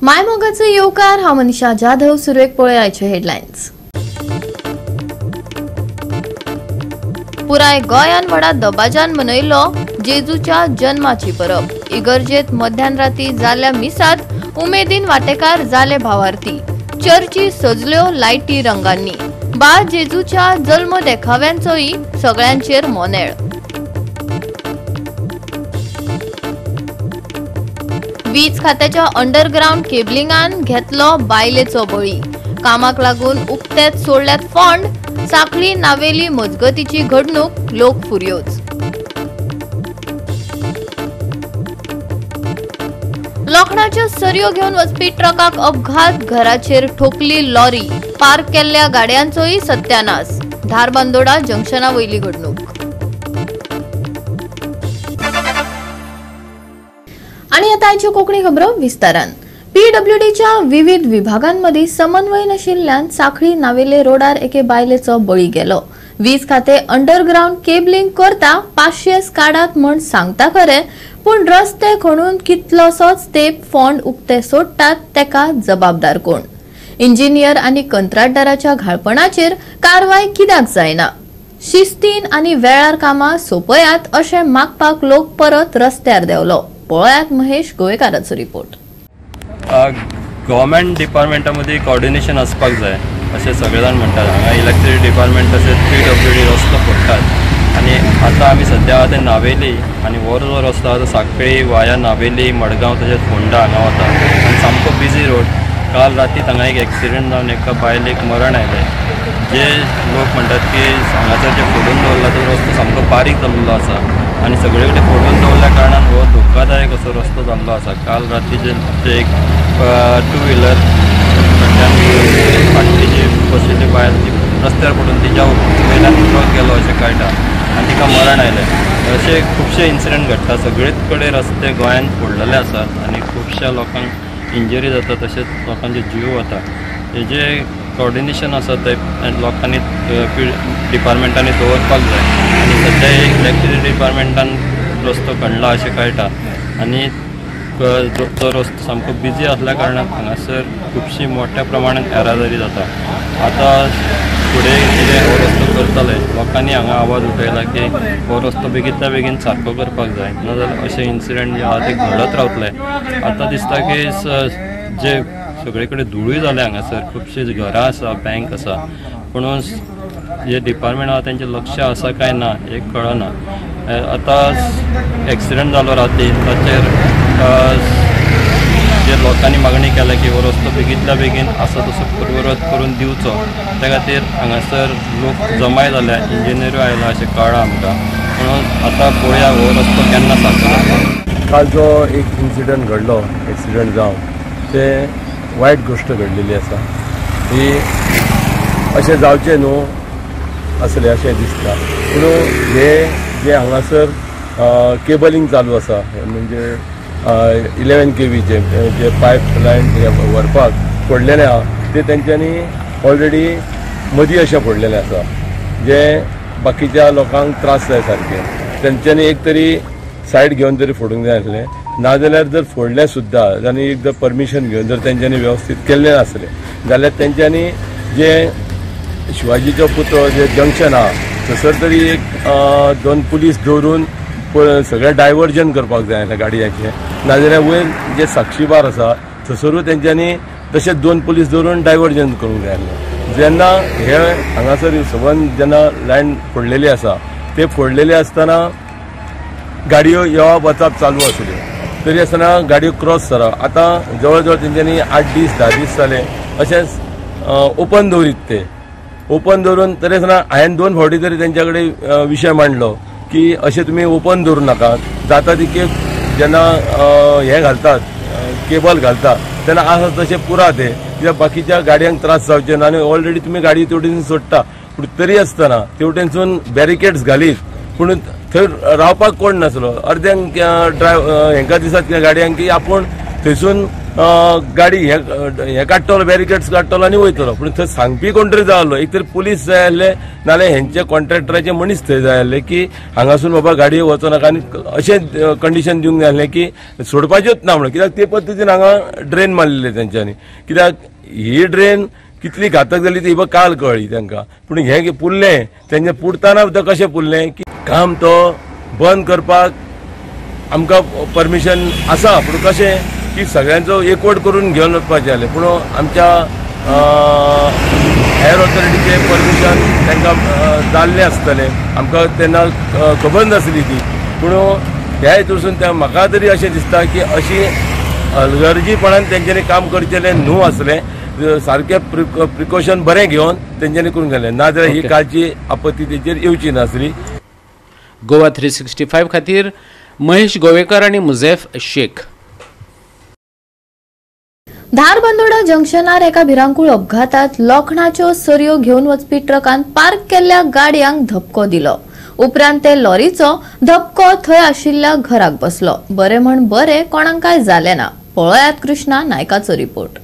मायमोगाचो येवकार. हांव मनीषा जाधव. सुरवेक पळयाचे हेडलायन्स. पुराय गोंयान व्हडा दबाज्यान मनयलो जेजूच्या जन्माची परब. इगर्जेत मध्यान राती जाल्ल्या मिसात उमेदीन वाटेकार जाले भावार्थी. चर्ची सजल्यो लायटी रंगांनी. बा जेजूच्या जल्म देखाव्यांचोय सगळ्यांचेर मोनेळ. वीज खात्याच्या अंडरग्राउंड केबलिंगान घेतलो बायलेचो बळी. कामाक लागून उक्तेच सोडल्यात फंड. साखळी नावेली मजगतीची घडणूक, लोक फुर्योज. लोखणाच्यो सरयो घेवन वचपी ट्रकाक अपघात. घराचेर ठोकली लॉरी. पार्क केल्ल्या गाडयांचोय सत्यानाश. धारबांदोडा जंक्शना वयली घडणूक. आणि आता आयच्यो कोंकणी खबरो विस्तारान. पीडब्ल्यूडीच्या विविध विभागांमध्ये समन्वय नाशिल्ल्यान साखळी नावेले रोडार एके बायलेचो बळी गेलो. वीज खाते अंडरग्राउंड केबलिंग करता पाशेस काडात म्हण सांगता खरे, पूण रस्ते खणून कितलोसोच तेप फोंड उक्ते सोडटात तेका जबाबदार कोण? इंजिनियर आनी कंत्राटदाराच्या घाळपणाचेर कारवाय कित्याक जायना? शिस्तीन आनी वेळार कामां सोंपयात अशें मागपाक लोक परत रस्त्यार देंवलो. पळयात महेश गोवेकाराचो रिपोर्ट. गव्हर्मेंट डिपार्टमेंटा मदीं कॉर्डिनेशन आसपाक जाय अशें सगळे जाण म्हणटात. हांगा इलेक्ट्रिसिटी डिपार्टमेंट तशेंच पीडब्ल्यूडी रस्तो फोडटात आनी आतां आमी सद्या आहा ते नावेली आनी हो जो रस्तो आहा तो साखळी वाया नावेली मडगांव तशेंच फोंडा हांगा वता आनी सामको बिजी रोड. काल राती हांगा एक एक्सिडंट जावन एका बायलेक मरण आयलें. जे लोक म्हणटात की हांगासर जे फोडून दवरला तो रस्तो सामको बारीक जाल्लो आसा आनी सगळे कडेन फोडून दवरल्या कारणान हो धोकादायक असो रस्तो जाल्लो आसा. काल राती जे एक टू व्हिलर कडल्यान फाटली जी बशिल्ली बायल ती रस्त्यार पडून तिच्या वयल्यान ट्रक गेलो अशें कळटा आनी तिका मरण आयलें. अशे खुबशे इन्सिडंट घडटा. सगळेच कडेन रस्ते गोंयांत फोडलेले आसात आनी खुबश्या लोकांक इंजरी जाता तशेंच लोकांचे जीव वता. हेजे कॉर्डिनेशन आसा तें लोकांनी डिपार्टमेंटांनी दवरपाक जाय आनी सद्या इलेक्ट्रिसिटी डिपार्टमेंटान रस्तो खणला अशें कळटा आनी तो रस्तो सामको बिजी आसल्या कारणान हांगासर खुबशी मोठ्या प्रमाणान येरादारी जाता. आतां फुडें कितें हो रस्तो करतले लोकांनी हांगा आवाज उठयला की हो रस्तो बेगींतल्या बेगीन सारको करपाक जाय, नाजाल्यार अशे इन्सिडंट जे आहा ते घडत रावतले. आतां दिसता की जे सगळे कडेन धुळूय जाल्या हांगासर, खुबशीं घरां आसा, बँक आसा, पूण जे डिपार्टमेंट आहा तेंचें लक्ष आसा काय ना हें कळना. आतां एक्सिडंट जालो राती ताचेर जे लोकांनी मागणी केल्या की हो रस्तो बेगींतल्या बेगीन आसा तसो पुर्ववत करून दिवचो, त्या खातीर हांगासर लोक जमाय जाल्या, इंजिनियरूय आयला अशें कळ्ळां आमकां. म्हणून आतां पळोवया हो रस्तो केन्ना सारको जातलो. काल जो एक इन्सिडंट घडलो, एक्सिडंट जावन ते वायट गोश्ट घडलेली आसा. ही अशें जावचें न्हू असलें अशें दिसता. पूण हे जे हांगासर केबलिंग चालू आसा म्हणजे 11 kVचे जे पायप लायन व्हरपाक फोडलेले आहा ते तेंच्यांनी ऑलरेडी मदीं अशें फोडलेलें आसा जे बाकीच्या लोकांक त्रास जाय सारके. तेंच्यांनी एक तरी सायड घेवन तरी फोडूंक जाय आसलें, नाजाल्यार जर फोडलें सुद्दां आनी एक जर परमिशन घेवन जर तेंच्यांनी वेवस्थीत केल्लें नासलें जाल्यार तेंच्यांनी जे शिवाजीचो पुतळो जे जंक्शन आहा थंयसर तरी एक 2 पुलीस दवरून सगळें डायवर्जन करपाक जाय आसलें गाडयांचें. नाजाल्यार वयर जे साक्षी बार आसा थंयसरूय तेंच्यांनी तशेंच 2 पुलीस दवरून डायवर्जन करूंक जाय आसलें. जेन्ना हे हांगासर सबंद जेन्ना लायन फोडलेली आसा ते फोडलेले आसतना गाडयो येवप वचप चालू आसल्यो तरी आसतना गाडयो क्रॉस जाता. आतां जवळ जवळ तेंच्यांनी 8 दीस 10 दीस जाले अशेंच ओपन दवरीत ते ओपन दवरून तरी आसतना हांवें 2 फावटी तरी तेंच्या कडेन विशय मांडलो की अशें तुमी ओपन दवरूं नाका. जाता तितके जेन्ना हें घालतात केबल घालता तेन्ना आसा तशें पुरा ते कित्याक बाकीच्या गाडयांक त्रास जावचे ना. आनी ऑलरेडी तुमी गाडी तेवटेन सोडटा पूण तरी आसतना तेवटेनसून बॅरिकेड्स घालीत पूण थंय रावपाक कोण नासलो. अर्द्यांक ड्रायव हेंकां दिसत गाडयांक की आपूण थंयसून गाडी हे काडटलो, बॅरिकेड्स काडटलो आनी वयतलो. पूण थंय सांगपी कोण तरी जाय आसलो, एक तरी पुलीस जाय आसले, नाल्यार हेंचे कॉन्ट्रॅक्टराचे मनीस थंय जाय आसले की हांगासून बाबा गाडयो वचनाका आनी अशें कंडिशन दिवंक जाय आसलें की सोडपाच्योच ना म्हणून. कित्याक ते पद्दतीन हांगा ड्रेन मारलेले तेंच्यांनी. कित्याक ही ड्रेन कितली घातक जाली ती काल कळ्ळी तांकां. पूण हें पुरलें तेंचे पुरतना सुद्दां कशें पुरलें की काम तो बंद करपाक आमकां परमिशन आसा, पूण कशें की सगळ्यांचो एकवट करून घेवन वचपाचें जालें. पूण आमच्या हेर ऑथॉरिटीचें परमिशन तांकां जाल्लें आसतलें, आमकां तेन्ना खबर नासली ती. पूण ह्या हितूरसून म्हाका तरी अशें दिसता की अशी हलगर्जीपणान तेंच्यांनी काम करचेलें न्हू आसलें, सारकें प्रिकॉशन बरें घेवन तेंच्यांनी करूंक जालें, नाजाल्यार ही कालची आपत्ती तेचेर येवची नासली. गोवा 365 खातीर महेश गोवेकर आनी मुझेफ शेख. धारबंदोडा जंक्शनार एका भिरांकूळ अपघातात लोखणाच्यो सरयो घेवन वचपी ट्रकान पार्क केल्ल्या गाडयांक धपको दिलो. उपरांत ते लॉरीचो धपको थंय आशिल्ल्या घराक बसलो. बरे म्हण बरे कोणाक काय जालें ना. पळयात कृष्णा नायकाचो रिपोर्ट.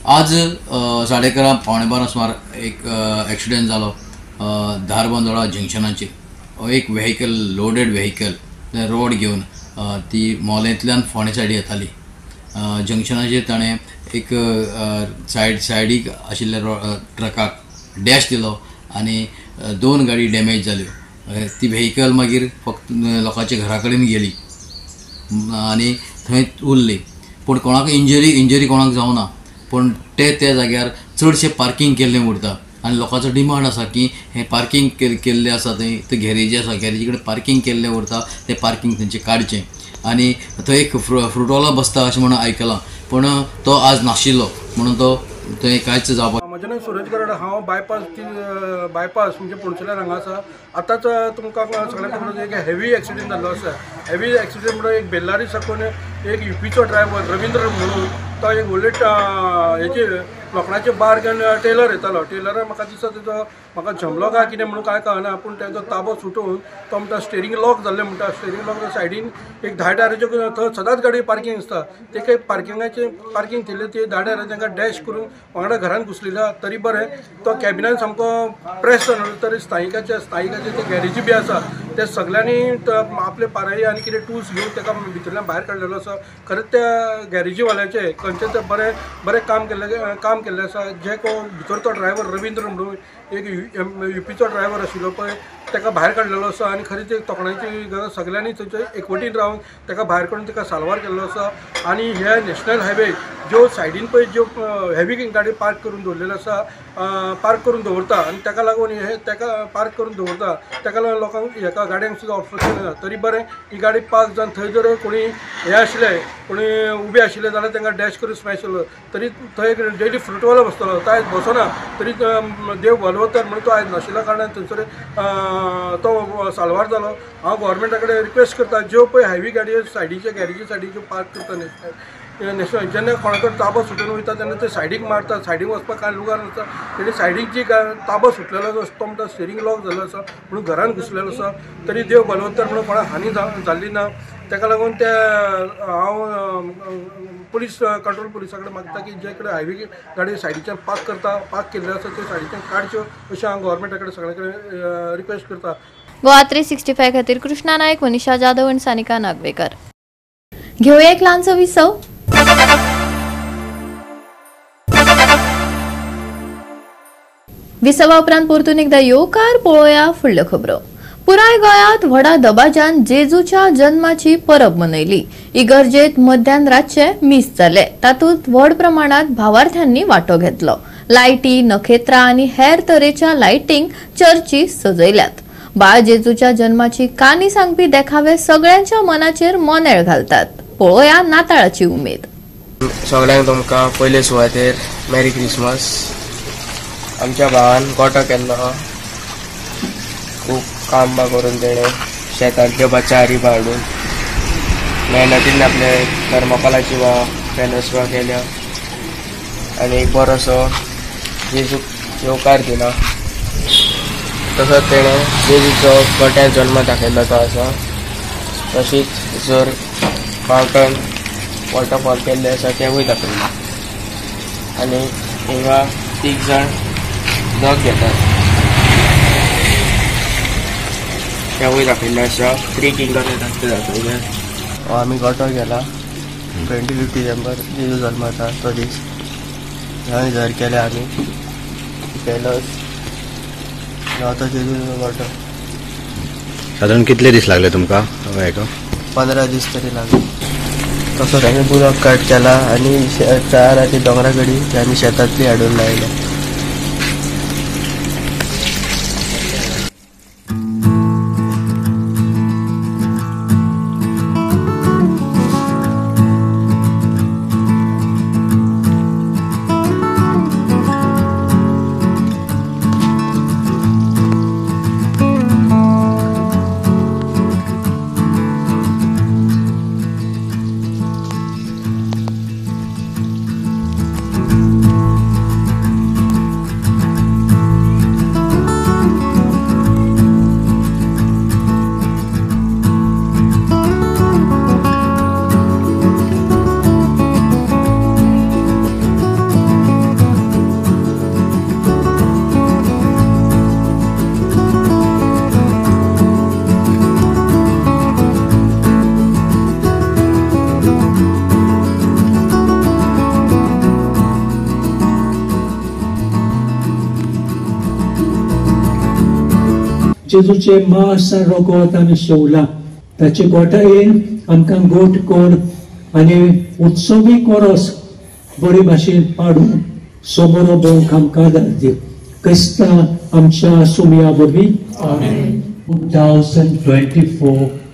आज 11:30 11:45 सुमार एक एक्सिडेंट जालो धारबांदोडा जंक्शनाचेर. एक व्हेकल, लोडेड व्हेकल रोड घेवन ती मोलेंतल्यान फोंडे सायडी येताली. जंक्शनाचेर ताणें एक सायडीक आशिल्ल्या ट्रकाक डॅश दिलो आनी 2 गाडी डॅमेज जाल्यो. ती व्हेकल मागीर फक्त लोकांच्या घरा कडेन गेली आनी थंय उरली. पूण कोणाक इंजरी कोणाक जावना, पूण ते त्या जाग्यार चडशें पार्कींग केल्लें उरता आनी लोकांचो डिमांड आसा की हें पार्कींग केल्लें आसा थंय, थंय गॅरेजी आसा, गॅरेजी कडेन पार्कींग केल्लें उरता, तें पार्कींग थंयचें काडचें. आनी थंय एक फ्रुटवालो बसता अशें म्हणून आयकलां, पूण तो आज नाशिल्लो म्हणून तो थंय कांयच जावपाक. म्हजें नांव सुरज गरड, हांव बायपास म्हणजे पणसुल्यान हांगा आसा. आतांच तुमकां सगळ्यांक खबर एक हेवी एक्सिडंट जाल्लो आसा. हेवी एक्सिडंट म्हणून एक बेल्लारी साकून एक युपीचो ड्रायव्हर रवींद्र म्हणून तो एक व्हडले हेचे लोखणाचे बार घेवन टेलर येतालो. टेलरान म्हाका दिसता तेजो म्हाका जमलो काय कितें म्हणून कांय कळना, पूण तेजो ताबो सुटून तो म्हणटा स्टेरींग लॉक जाल्लें म्हणटा. स्टेरींग लॉक सायडीन एक 10 टायराच्यो थंय सदांच गाडी पार्कींग आसता, ते काही पार्किंगाचे पार्कींग केल्ले ते 10 टायरां तांकां डॅश करून वांगडा घरान घुसलेला. तरी बरें तो कॅबिनान सामको प्रेस जालो, तरी स्थायिकाचे ते गॅरेजी बी आसा ते सगळ्यांनी आपले पाराई आनी कितें टूल्स घेवन ताका भितरल्यान भायर काडलेलो आसा. खरेंच त्या गॅरेजीवाल्याचे खंयचें ते बरें बरें काम केल्लें आसा. जे कोण भितर तो ड्रायव्हर रवींद्र म्हणून एक युपीचो ड्रायव्हर आशिल्लो पळय, ताका भायर काडलेलो आसा आनी खरें ते तोखणायची गरज. सगळ्यांनी थंयचे एकवटीन रावन ताका भायर काडून ताका साल्वार केल्लो आसा. आनी हे नॅशनल हायवे ज्यो सायडीन पळय ज्यो हेवी गाडी पार्क करून दवरलेल्यो आसा, पार्क करून दवरता आनी ताका लागून हे ताका पार्क करून दवरता, ताका लागून लोकांक हेका गाडयांक सुद्दां ऑब्स्ट्रक्शन जाता. तरी बरें ही गाडी पार्क जावन थंय जर कोणी हे आशिल्ले, कोणी उबे आशिल्ले जाल्यार तांकां डॅश करून स्मॅश जालो. तरी थंय एक डेली फ्रुटवालो बसतलो, तो आयज बसना, तरी देव भलवतर म्हणून तो आयज नाशिल्ल्या कारणान थंयसर तो साल्वार जालो. हांव गोवोरमेंटा कडेन रिक्वेस्ट करता, ज्यो पळय हायवे गाडयो सायडीचे गॅरेजी सायडीच्यो पार्क करता नॅशनल, जेन्ना कोणाकडे ताबो सुटून वयता तेन्ना ते सायडीक मारता, सायडीक वचपाक कांय लुगार नासता, तेणी सायडीक जी ताबो सुटलेलो आसा तो म्हणटा स्टेरींग लॉक जाल्लो आसा म्हणून घरान घुसलेलो आसा. तरी देव बलवंतर म्हणून कोणाक हानी जाल्ली ना. ताका लागून ते हांव पुलीस कंट्रोल पुलिसा कडेन मागता की जे कडेन हायवे गाडी सायडीच्यान पार्क करता, पार्क केल्ल्यो आसा त्यो सायडीच्यान काडच्यो अशें हांव गोवोरमेंटा कडेन सगळे कडेन रिक्वेस्ट करता. गोवा 365 खातीर कृष्णा नायक, मनीषा जाधव आनी सानिका नागवेकर. घेवया एक ल्हानसो विसव. विसवा उपरांत परतून एकदा येवकार. पळोवया फुडल्यो खबरो. पुराय गोंयांत व्हडा दबाज्यान जेजूच्या जन्माची परब मनयली. इगर्जेत मध्यान रातचे मीस जाले, तातूंत व्हड प्रमाणात भावार्थ्यांनी वांटो घेतलो. लायटी, नखेत्रां आनी हेर तरेच्या लायटींक चर्ची सजयल्यात. बाळ जेजूच्या जन्माची काणी सांगपी देखावे सगळ्यांच्या मनाचेर मोनेळ घालतात. पळोवया नाताळाची उमेद. सगळ्यांक तुमकां पयले सुवातेर मॅरी क्रिसमस. आमच्या भावान गोटो केल्लो, खूब कामां करून तेणें शेतांतल्यो बचारी हाडून मेहनतीन आपले थर्मोकोलाची वा पॅनल्स वा केल्या आनी एक बरोसो जेजूक येवकार दिला. तसोच तेणें जेजूचो गोट्यार जल्म दाखयल्लो तो आसा. तशीच जर मावटन वॉटरफॉल केल्ले आसा तेवूय दाखयल्ले. आनी हिंगा 3 जाण दग घेतात तेवूय दाखयल्ले आसा. 3 किंगडम येतात ते दाखयले. आमी गोटो गेला 25 डिसेंबर जेजू जल्मता तो दीस हय जर केले आमी केलोच तो जेजूचो गोटो. सादारण कितले दीस लागले तुमकां हेका? 15 दीस तरी लागले. तसोच आमी बुरक कट केला आनी 4 आनी दोंगरा कडी ते आमी शेतांतली हाडून लायले. जेजूचे मांस आनी रगत आमी शेवला ताचे गोटायेन आमकां गोट कर आनी उत्सवी कोरस बरे भाशेन पाडून समोर भोंवक आमकां दी. क्रिस्ता आमच्या सुमया वरवीं. 2024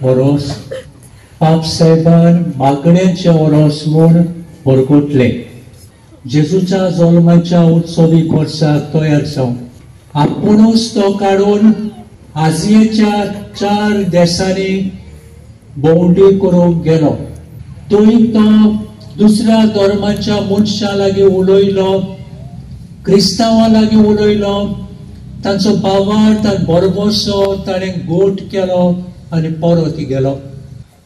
वरोस पाप साहेबान मागण्याचे वरोस म्हूण वरगोटले. जेजूच्या जल्माच्या उत्सवी कोर्साक तयार जावन आपुणूच तो काडून आजियेच्या 4 देशांनी भोंवडी करूंक गेलो. थंय तो दुसऱ्या धर्माच्या मनशां लागीं उलयलो, क्रिस्तांवां लागीं उलयलो, तांचो भावार्थ आनी भरवंसो ताणें गोट केलो आनी परत गेलो.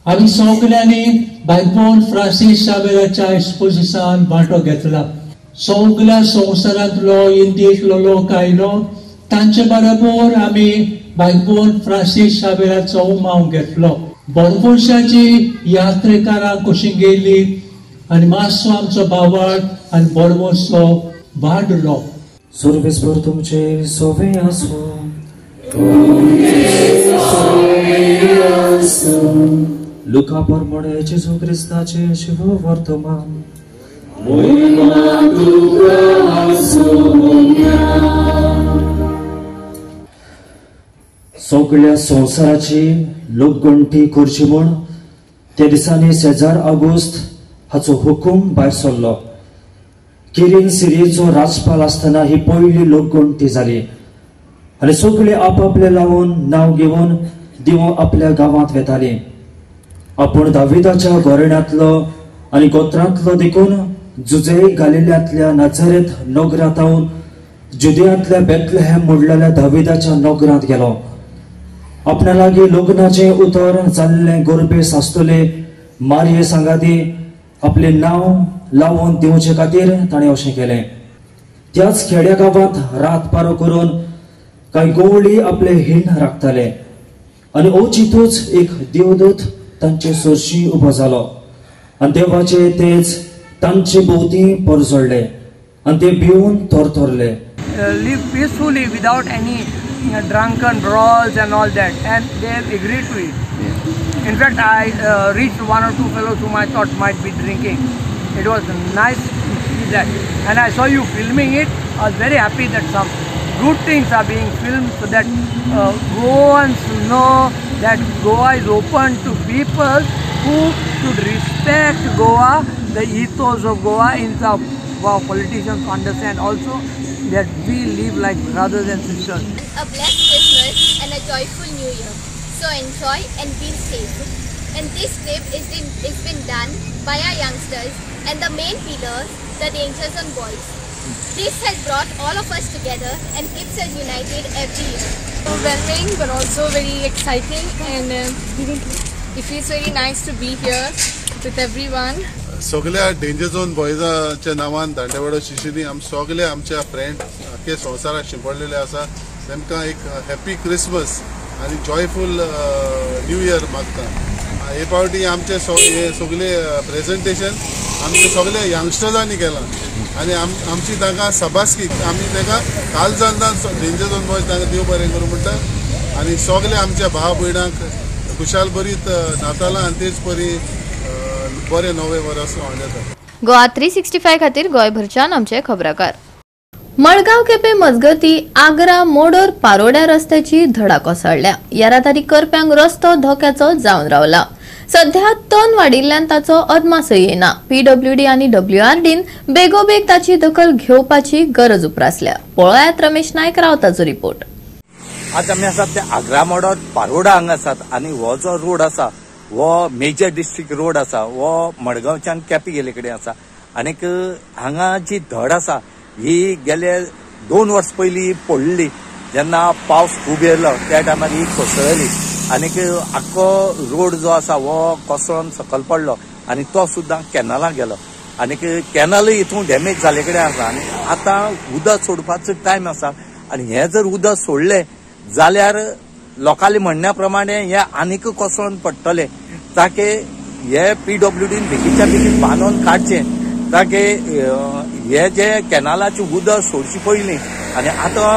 आमी सगल्यांनी भायपण फ्रांसीस शावेराच्या एक्सपोजिसान वांटो घेतला. सगल्या संवसारांतलो इंडियेंतलो लोक आयलो, तांचे बरोबर आमी भायपण फ्रांसीस शावेराचो उमाव घेतलो. भरवंशाची यात्रेकारां कशी गेली आनी मातसो आमचो भावार्थ आनी भरवंसो वाडलो. सर्वेस्पर तुमचे सोवे आसूं. लुका प्रमाणे जेजू क्रिस्ताचे शुभ वर्तमान. सगळ्या संवसाराची लोकगणती करची म्हूण त्या दिसांनी 6 ऑगस्ट हाचो हुकूम भायर सरलो. किरीन सिरियेचो राजपाल आसतना ही पयली लोकगणती जाली आनी सगळे आपआपले लावन नांव घेवन दिवो आपल्या गांवांत वेताली. आपूण दाविदाच्या घराण्यांतलो आनी गोत्रांतलो देखून जुजे गालिल्यांतल्या नाझरेत नगरांत जुदयांतल्या बेथलेहेम म्हणलेल्या दाविदाच्या नगरांत गेलो. आपणा लागीं लग्नाचें उतर जाल्लें गोरबेस आसतले मारये सांगाती आपलें नांव लावन दिवचे खातीर ताणें अशें केलें. त्याच खेड्या गांवांत रात पारो करून कांय गवळी आपले हिण राखताले आनी अवचितूच एक देवदूत तांचे सरशी उबो जालो आनी देवाचे तेज तांचे भोंवती परजळ्ळे आनी ते भिवन थरथरले. Live peacefully without any drunken brawls and all that, and they have agreed to it. Yeah. In fact, I reached 1 or 2 fellows whom I thought might be drinking. It was nice to see that, and I saw you filming it. I was very happy that some good things are being filmed so that Goans know that Goa is open to people who should respect Goa, the ethos of Goa, in some our politicians understand also that we live like brothers and sisters. A blessed Christmas and a joyful new year. So enjoy and be safe. And this trip is been done by our youngsters and the main pillars, the Danger Zone Boys. This has brought all of us together and keeps us united every year. Overwhelming but also very exciting, and it feels very nice to be here with everyone. सगळ्या danger zone बॉयजाच्या नांवान दांडेवाडो शिशिनी आम सगळे आमच्या friend आख्खे संवसाराक शिंपडलेले आसा, तांकां एक हॅपी क्रिसमस आनी जॉयफूल न्यू इयर मागता. हे पावटी आमचे हे सगळे प्रेजेंटेशन आमचे सगळे यंगस्टर्सांनी केलां आनी आमची तांकां सबासकी, आमी तांकां कालजान डेंजर झोन बॉयज तांकां देव बरें करूं म्हणटा आनी सगळे आमच्या भाव भयणांक खुशाल बरीत नातालां आनी तेच परी बरें नवें वर्स येता. गोवा 365 खातीर गोंयभरच्यान आमचे खबराकार. मडगांव केपें मजगती आग्रा मोडोर पारोड्या रस्त्याची धडा कोसळ्ळ्या. येरादारी करप्यांक रस्तो धोक्याचो जावन रावला. सध्या तण वाडिल्ल्यान ताचो अदमासय येना. पीडब्ल्यूडी आनी डब्ल्यूआरडीन बेगोबेग ताची दखल घेवपाची गरज उप्रासल्या. पळयात रमेश नायक रावताचो रिपोर्ट. आज आमी आसात ते आग्रा मोडोर पारोडा हांगा आसात आनी हो जो रोड आसा हो मेजर डिस्ट्रिक्ट रोड आसा, हो मडगांवच्यान केपें गेल्ले कडेन आसा आनीक हांगा जी धड आसा ही गेले 2 वर्स पयलीं पडली, जेन्ना पावस खूब येयलो त्या टायमार ही कोसळ्ळी आनीक आख्खो रोड जो आसा हो कोसळोन सकयल पडलो आनी तो सुद्दां कॅनलाक गेलो आनीक कॅनलय हितून डॅमेज जाल्ले कडेन आसा आनी आतां उदक सोडपाचो टायम आसा आनी हें जर उदक सोडलें जाल्यार लोकांले म्हणण्या प्रमाणे हे आनीक कोसळोन पडटले. ताके हे पीडब्ल्यूडीन बेगीच्या बेगीन बांदून काडचें, ताके हे जे कॅनलाचें उदक सोडचे पयलीं आनी आतां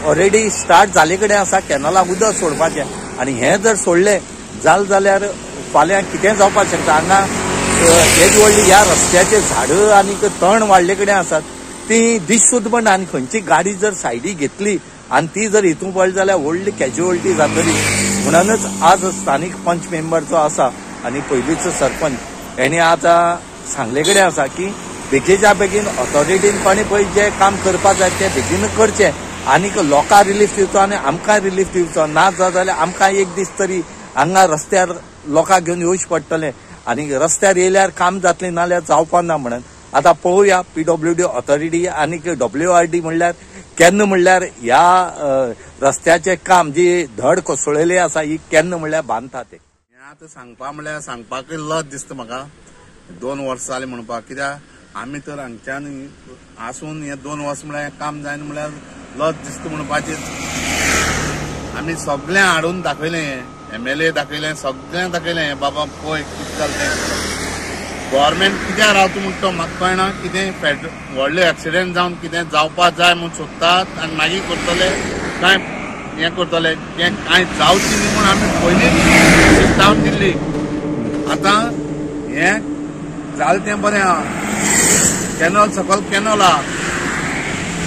ऑलरेडी स्टार्ट जाल्ले कडेन आसा कॅनलाक उदक सोडपाचें आनी हें जर सोडलें जालें जाल्यार फाल्यां कितें जावपाक शकता. हांगा हेजी व्हडली ह्या रस्त्याचे झाडां आनीक तण वाडले कडेन आसात ती दिसूच पण आनी खंयची गाडी जर सायडी घेतली आनी ती जर हितून पडली जाल्यार व्हडली कॅज्युअलिटी जातली. म्हणूनच आज स्थानीक पंच मेंबर जो आसा आनी पयलींचो सरपंच हेणी आतां सांगले कडेन आसा की बेगीच्या बेगीन ऑथॉरिटीन कोणी पळय जें काम करपाक जाय तें बेगीन करचें आनीक लोकांक रिलीफ दिवचो आनी आमकां रिलीफ दिवचो. ना जाल्यार आमकां एक दीस तरी हांगा रस्त्यार लोकांक घेवन येवचें पडटलें आनी रस्त्यार येयल्यार काम जातलें, नाल्यार जावपा ना. म्हणून आतां पळोवया पीडब्ल्यूडी ऑथॉरिटी आनीक डब्ल्यूआरडी म्हणल्यार केन्ना म्हणल्यार ह्या रस्त्याचें काम जी धड कोसळिल्ली आसा ही केन्ना म्हणल्यार बांदता ते. आतां सांगपा म्हणल्यार सांगपाकय लज दिसता म्हाका. 2 वर्सां जालीं म्हणपाक, कित्याक आमी तर हांगच्यान आसून हे 2 वर्सां म्हणल्यार काम जायना म्हणल्यार लज दिसता म्हणपाची. आमी सगळें हाडून दाखयलें, एमएलए दाखयलें, सगळें दाखयलें, बाबा पळय कितें जालें तें. गव्हर्मेंट कित्याक रावता म्हणटा तो म्हाका कळना. कितें व्हडले एक्सिडेंट जावन कितें जावपा जाय म्हूण सोदतात आनी मागीर करतले कांय हें करतले, तें कांय जावचें न्ही म्हूण आमी पयलींच चिंतावन दिल्ली. आतां हें जालें तें बरें आहा, कॅनल सकयल कॅनल आहा,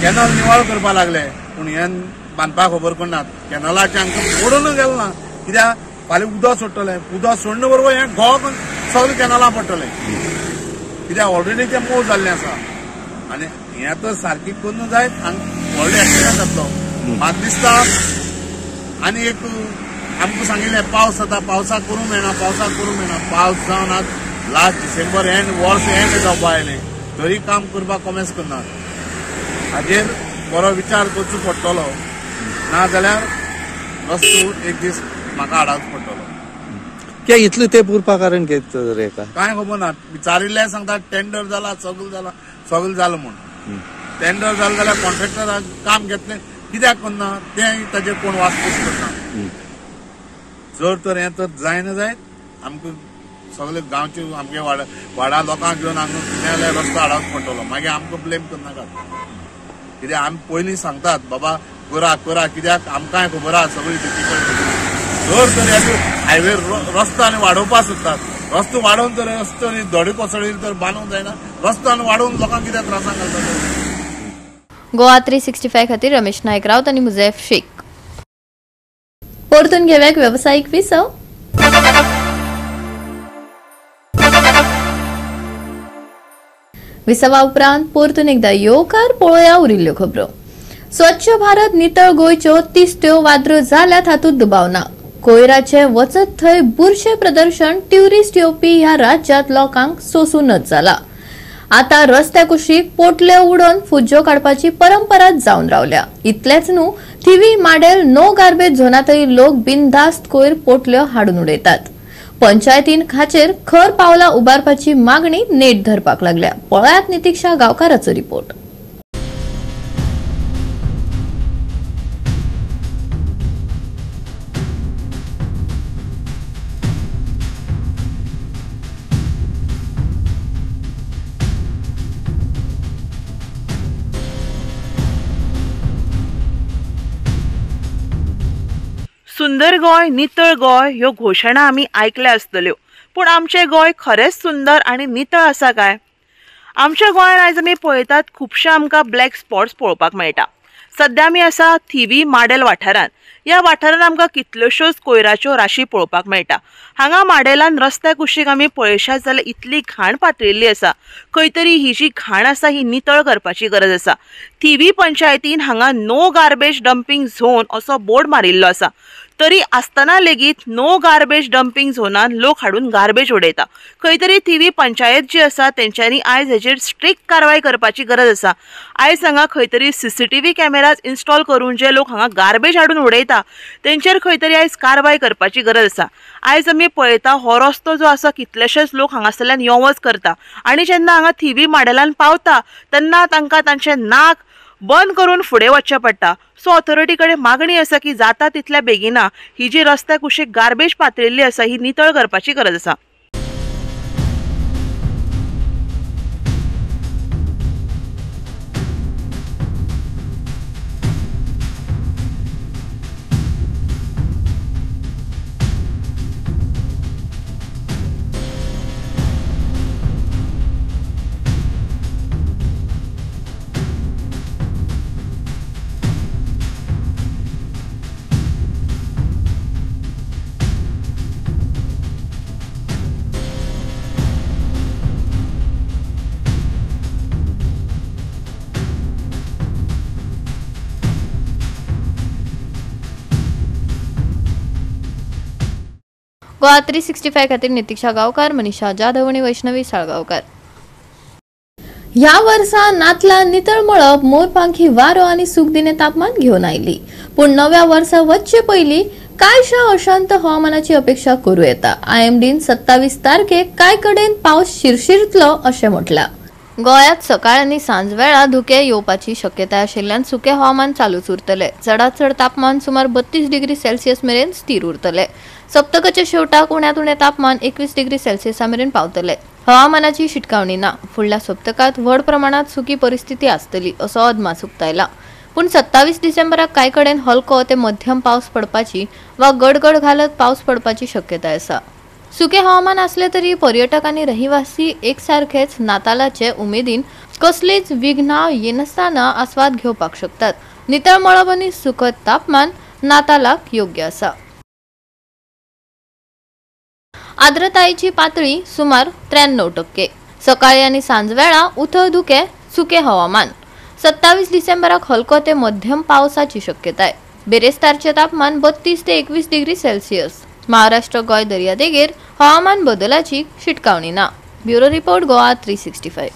कॅनल निवळ करपाक लागले पूण हें बांदपाक खबर करनात. कॅनलाचें आमकां पडून गेलें ना, कित्याक फाल्यां उदक सोडटलें, उदक सोडले बरोबर हें घोव सगळें कॅनलां पडटलें, कित्याक ऑलरेडी तें मोव जाल्लें आसा. आनी हें तर सारकें करून जायत हांगा व्हडलो एक्सिडंट जातलो म्हाका दिसता. आनी एक आमकां सांगिल्लें पावस जाता, पावसाक करूंक मेळना, पावसाक करूंक मेळना. पावस जावन आज लास्ट डिसेंबर एंड वर्स एंड जावपा आयलें तरी काम करपाक कोमेस करनात. हाजेर बरो विचार करचो पडटलो, ना जाल्यार रस्तो एक दीस म्हाका हाडावचो पडटलो. कित्याक इतलें तें पुरपा कारण कितें रे? कांय खबर ना. विचारिल्लें सांगता टेंडर जाला, सगळें जाला, सगळें जालां म्हूण. टेंडर जालें जाल्यार कॉन्ट्रॅक्टराक काम घेतलें कित्याक करना तें ताजेर कोण वासपूस करना. जर तर हें तर जायना जायत आमकां सगळे गांवचे आमगे वाडा लोकांक घेवन हांगा कितें जाल्यार रस्तो हाडोवचो पडटलो. मागीर आमकां ब्लेम करनाकात, कित्याक आमी पयलीं सांगतात बाबा करा करा, कित्याक आमकांय खबर आहा सगळी डिफिकल्टी. जर तर हायवे रस्तो आनी वाडोवपाक सोदतात, रस्तो वाडोवन तर रस्तो धडे कोसळ्ळी तर बांदूंक जायना, रस्तो आनी वाडोवन लोकांक कित्याक त्रासांक घालतात. गोवा 365 खातीर रमेश नायक रावत आनी मुजैफ शेख. परतून घेवयाक वेवसायीक विसव. विसवा उपरांत परतून एकदा येवकार पळोवया उरिल्ल्यो खबरो. स्वच्छ भारत नितळ गोंयच्यो तिस्त्यो वाद्रो जाल्यात हातूंत दुबाव ना. कोयराचे वचत थंय बुरशे प्रदर्शन ट्युरिस्ट येवपी ह्या राज्यांत लोकांक सोसूं नज जाला. आता रस्त्या कुशीक पोटले उडोवन फुज्जो काडपाची परंपरा जावन रावल्या. इतलेंच न्हू, थिवी माडेल नो गार्बेज झोनांतय लोक बिनधास्त कोयर पोटल्यो हाडून उडयतात. पंचायतीन खाचेर खर पावलां उबारपाची मागणी नेट धरपाक लागल्या. पळयात नितिक्षा गांवकाराचो रिपोर्ट. सुंदर गोंय नितळ गोंय ह्यो घोशणा आमी आयकल्या आसतल्यो, पूण आमचें गोंय खरेंच सुंदर आनी नितळ आसा काय? आमच्या गोंयांत आयज आमी पळयतात खुबशे आमकां ब्लॅक स्पॉट्स पळोवपाक मेळटा. सद्या आमी आसा थिवी माडेल वाठारांत. ह्या वाठारांत आमकां कितल्योश्योच कोयराच्यो राशी पळोवपाक मेळटा. हांगा माडेलान रस्त्या कुशीक आमी पळयशात जाल्यार इतली घाण पातळिल्ली आसा. खंय तरी ही जी घाण आसा ही नितळ करपाची गरज आसा. थिवी पंचायतीन हांगा नो गार्बेज डम्पिंग झोन असो बोर्ड मारिल्लो आसा, तरी आसतना लेगीत नो गार्बेज डम्पिंग झोनान लोक हाडून गार्बेज उडयता. खंय तरी थिवी पंचायत जी आसा तेंच्यांनी आयज हेजेर स्ट्रिक्ट कारवाय करपाची गरज आसा. आयज हांगा खंय तरी सीसीटीव्ही कॅमेराज इन्स्टॉल करून जे लोक हांगा गार्बेज हाडून उडयता तेंचेर खंय तरी आयज कारवाय करपाची गरज आसा. आयज आमी पळयता हो रस्तो जो आसा कितलेशेच लोक हांगासरल्यान यो वच करता आनी जेन्ना हांगा थिवी माडेलान पावता तेन्ना तांकां तांचें नाक बंद करून फुडें वचचें पडटा. सो ऑथॉरिटी कडेन मागणी आसा की जाता तितल्या बेगिना ही जी रस्त्या कुशीक गार्बेज पातळिल्ली आसा ही नितळ करपाची गरज आसा. गोवा 365 खातीर नितिक्षा गांवकार, मनीषा जाधव आनी वैष्णवी साळगांवकार. ह्या वर्सा नातला नितळ मळब, मोरपांखी वारो आनी सुखदिणें तापमान घेवन आयली. पूण नव्या वर्सा वचचे पयलीं कांयशा अशांत हवामानाची अपेक्षा करूं येता. आयएमडीन 27 तारखेक कांय कडेन पावस शिरशिरतलो अशें म्हटलां. गोंयांत सकाळ आनी सांजवेळा धुकें येवपाची शक्यताय आशिल्ल्यान सुकें हवामान चालूच उरतलें. चडांत चड तापमान सुमार 32 डिग्री सेल्सियस मेरेन स्थिर उरतलें. सप्तकाच्या शेवटाक उण्यांत उणें तापमान 21 डिग्री सेल्सियसा मेरेन पावतलें. हवामानाची शिटकावणी ना. फुडल्या सप्तकांत व्हड प्रमाणांत सुकी परिस्थिती आसतली असो अदमास उक्तायला. पूण 27 डिसेंबराक कांय कडेन हलको ते मध्यम पावस पडपाची वा गडगड घालत पावस पडपाची शक्यताय आसा. सुके हवामान असले तरी पर्यटक आनी रहिवासी एकसारखेच नातालाचे उमेदीन कसलीच विघ्नां येनासतना आस्वाद घेवपाक शकतात. नितळ मळब आनी सुखद तापमान नातालाक योग्य आसा. आर्द्रतायेची पातळी सुमार 93%. सकाळी आनी सांजवेळा उथळ धुकें, सुकें हवामान. 27 डिसेंबराक हलको ते मध्यम पावसाची शक्यताय. बिरेस्तारचें तापमान 32 ते 21 डिग्री सेल्सियस. महाराष्ट्र गोंय दर्यादेगेर हवामान बदलाची शिटकावणी ना. Bureau report, Goa 365.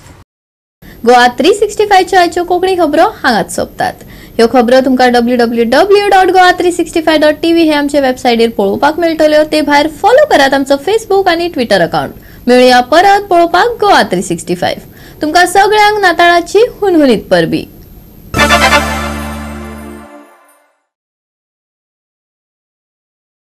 Goa 365च्यो आयच्यो कोंकणी खबरो हांगाच सोंपतात. ह्यो खबरो तुमकां www.goa365.tv हे आमचे वेबसायटीर पळोवपाक मेळटल्यो. ते भायर फॉलो करात आमचो फेसबूक आनी ट्विटर अकाउंट. मेळुया परत पळोवपाक गोवा 365. तुमकां सगळ्यांक नाताळाची हुनहुनीत परबी.